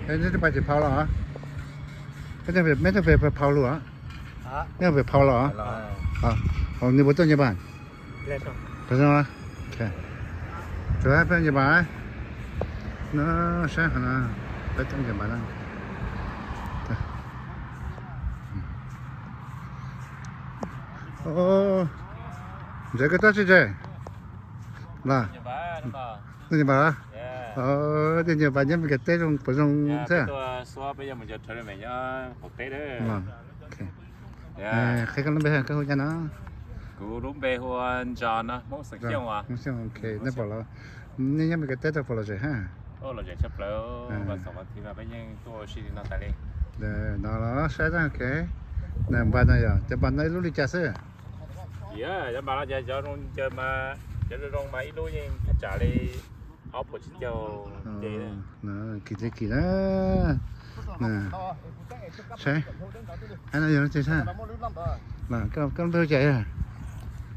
Neb twb pais tsis phau los? Neb twb pais phau lug os? Neb pais phau los? Nws puas tuaj Nhật Bản? Tsuas peb Nhật Bản no, saib qhov no, peb tuaj Nhật Bản no. Ntxawm koj tuaj tsis tsev los? Tuaj Nhật Bản los? Tuaj Nhật Bản nyob Meskas teb zoo puas zoo thiab? Qhia koj lub npe, koj hu cas no? Kuv lub npe hu ua Ntsos no, Hmoob Xeem Xyooj. Hmoob Xeem, ok, nej pom los, nej nyob Meskas teb tau pom lom zem hab? Lom zem tshaj plaws, vas xaum vas thiv mas peb yeej tuaj ua si li no tas li. No los saib tag, ok. Npaj no yog cov npaj no ib lub li cas xwb? Cov npaj no ces cov zoo ncaws mas, cov zoo zoo mas ib lub yeej thaj tsam li ob puas tsib caug. Kis li kis na. Saib, no yog lub tsev sab. Koj lub npe hu cas?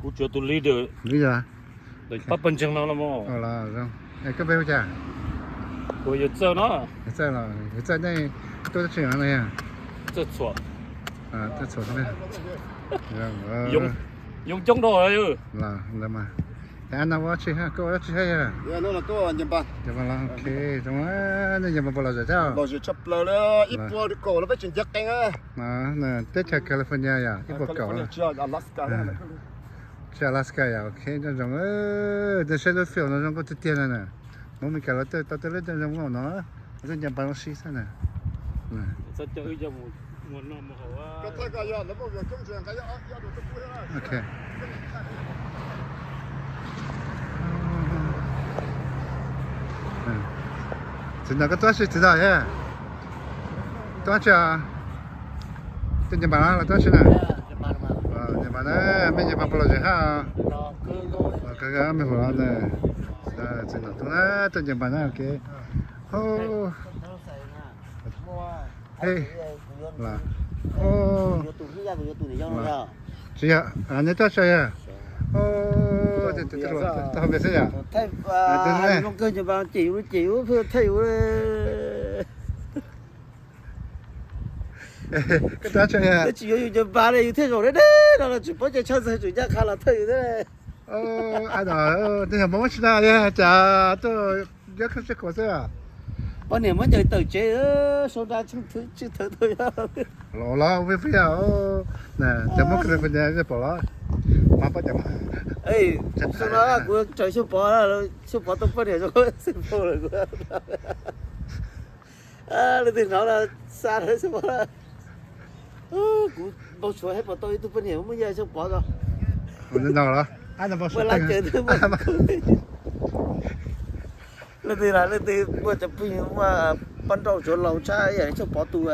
Kuv tsuas tus leader. Leader? Pab pawg ntseeg no los. Koj npe hu cas? Kuv yog Txawj no. Yog Txawj los, yog Txawj nej tuaj dab tsi no yog? Txawj Txhuam. Txawj Txhuam. Yoov coob dua. Los, no ua dab tsi hab, koj ua dab tsi hab yog? Yog mas los, ok, zoo, nej yog mas puas lom zem thiab? Lom zem tshaj plaws li, ib puas kaum los peb tseem ncav qees. Teb chaws California yog ib puas kaum. Tsis Alaska yog, ok, zoo zoo. Nej saib lub field no zoo nkauj tiag tiag no na. Hmoob Meskas lawv tuaj tau tej lub caij zoo nkauj no, lawv tuaj ncaws npas ua si xwb na. Ok. Txiv ntawm koj tuaj si txiv ntawm yog? Tuaj tsi? Tuaj ncaws npas los tuaj si na? Ncaws npas na, mej ncaws npas puas lom zem hab? Kawg mej hu los na. Txiv ntawm tub na, tuaj ncaws npas na, ok. Hej, tsis yog, neb tuaj tso yog? Tau hauv pes xwb yom? Cem, cem, koj tuaj tso yog? Tsis yuav yus ncaws npas li, yus thiaj zaum deb deb no los tsis paub ces tshaj ntxawg tsum ncaj qha los thawj yus thiab. Ab, nej yog Hmoob tsi na, yog cas tuaj nyob khab sib khuam xwb? Poj niam muab ncaws tawm tsev, sau nra tswj thwv tau. Los los, peb peb yog cov Hmoob California pom los, mas poj cov, xyoo no kuv raws Xyooj Pov, Xyooj Pov tau poj niam zoo xwb pab lawm kuv. Leej twg hnov no xa rau Xyooj Pov. Kuv npau suav hab pom tau ib tug poj niam muaj yaj Xyooj Pov tau. Muaj lab caws twb muaj. Leej twg, leej twg muaj cov phooj ywg muaj poj nrauj tsuav laus tshaj yam Xyooj Pov tus,